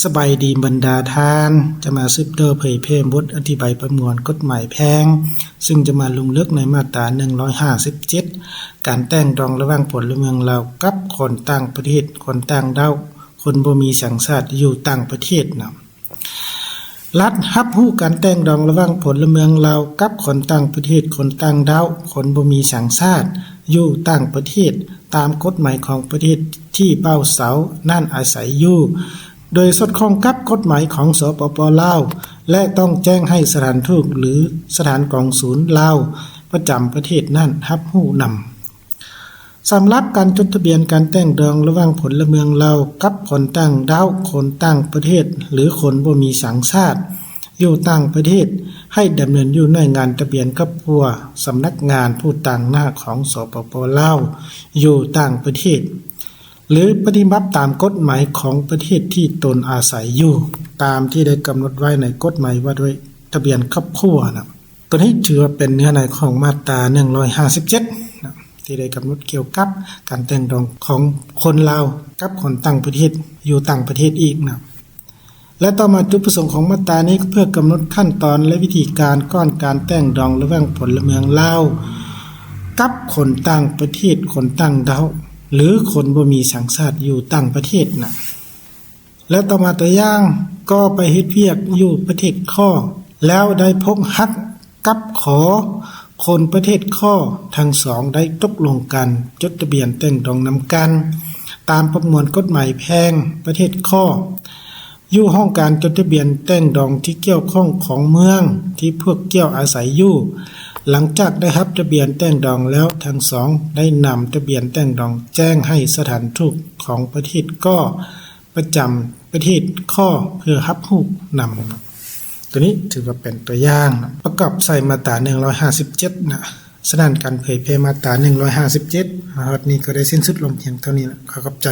ສະບາຍດີບັນດາທ່ານ, ຈະມາສືບຕໍ່ເຜີຍແຜ່ບົດອະທິບາຍປະມວນກົດໝາຍແພ່ງ, ຊຶ່ງຈະມາລົງເລິກໃນມາດຕາໜຶ່ງຮ້ອຍຫ້າສິບເຈັດ ການແຕ່ງດອງລະຫວ່າງພົນລະເມືອງລາວກັບຄົນຕ່າງປະເທດ, ຄົນຕ່າງດ້າວ, ຄົນບໍ່ມີສັນຊາດຢູ່ຕ່າງປະເທດນະ. ລັດຮັບຮູ້ການແຕ່ງດອງລະຫວ່າງພົນລະເມືອງລາວກັບຄົນຕ່າງປະເທດ, ຄົນຕ່າງດ້າວ, ຄົນບໍ່ມີສັນຊາດຢູ່ຕ່າງປະເທດ ຕາມກົດໝາຍຂອງປະເທດທີ່ບ່າວສາວນັ້ນອາໄສຢູ່, ໂດຍສອດຄ່ອງກັບກົດໝາຍຂອງ ສປປ ລາວ ແລະ ຕ້ອງແຈ້ງໃຫ້ສະຖານທູດ ຫຼື ສະຖານກອງສູນລາວປະຈຳປະເທດນັ້ນຮັບຮູ້ນຳ. ສຳລັບການຈົດທະບຽນການແຕ່ງດອງລະຫວ່າງພົນລະເມືອງລາວກັບຄົນຕ່າງດ້າວ, ຄົນຕ່າງປະເທດ ຫຼື ຄົນບໍ່ມີສັນຊາດຢູ່ຕ່າງປະເທດ ໃຫ້ດຳເນີນຢູ່ໜ່ວຍງານທະບຽນຄອບຄົວ, ສຳນັກງານຜູ້ຕາງໜ້າຂອງ ສປປ ລາວ ຢູ່ຕ່າງປະເທດ ຫຼື ປະຕິບັດຕາມກົດໝາຍຂອງປະເທດທີ່ຕົນອາໄສຢູ່, ຕາມທີ່ໄດ້ກຳນົດໄວ້ໃນກົດໝາຍວ່າດ້ວຍທະບຽນຄອບຄົວນະ. ໂຕນີ້ຖືວ່າເປັນເນື້ອໃນຂອງມາດຕາໜຶ່ງຮ້ອຍຫ້າສິບເຈັດນະ ທີ່ໄດ້ກຳນົດກ່ຽວກັບການແຕ່ງດອງຂອງຄົນລາວກັບຄົນຕ່າງປະເທດຢູ່ຕ່າງປະເທດອີກນະ. ແລະ ຕໍ່ມາ ຈຸດປະສົງຂອງມາດຕານີ້ກໍເພື່ອກຳນົດຂັ້ນຕອນ ແລະ ວິທີການກ່ອນການແຕ່ງດອງລະຫວ່າງພົນລະເມືອງລາວກັບຄົນຕ່າງປະເທດ, ຄົນຕ່າງດ້າວ ຫຼື ຄົນບໍ່ມີສັນຊາດຢູ່ຕ່າງປະເທດນະ. ແລະ ຕໍ່ມາຕົວຢ່າງ, ກໍໄປເຮັດວຽກຢູ່ປະເທດ ຂ ແລ້ວໄດ້ພົບຮັກກັບ ຂ ຄົນປະເທດ ຂ ທັງສອງໄດ້ຕົກລົງກັນຈົດທະບຽນແຕ່ງດອງນຳກັນ ຕາມປະມວນກົດໝາຍແພ່ງປະເທດ ຂ ຢູ່ຫ້ອງການຈົດທະບຽນແຕ່ງດອງທີ່ກ່ຽວຂ້ອງຂອງເມືອງທີ່ພວກເຈົ້າອາໄສຢູ່. ຫຼັງຈາກໄດ້ຮັບທະບຽນແຕ່ງດອງແລ້ວ, ທັງສອງໄດ້ນຳທະບຽນແຕ່ງດອງແຈ້ງໃຫ້ສະຖານທູດຂອງປະເທດ ກ ປະຈຳປະເທດ ຂ ເພື່ອຮັບຮູ້ນຳ. ໂຕນີ້ຖືວ່າເປັນຕົວຢ່າງນະ ປະກອບໃສ່ມາດຕາໜຶ່ງຮ້ອຍຫ້າສິບເຈັດນະ. ສະນັ້ນ ການເຜີຍແຜ່ມາດຕາໜຶ່ງຮ້ອຍຫ້າສິບເຈັດມາຮອດນີ້ກໍໄດ້ສິ້ນສຸດລົງພຽງເທົ່ານີ້ລະ. ຂໍຂອບໃຈ.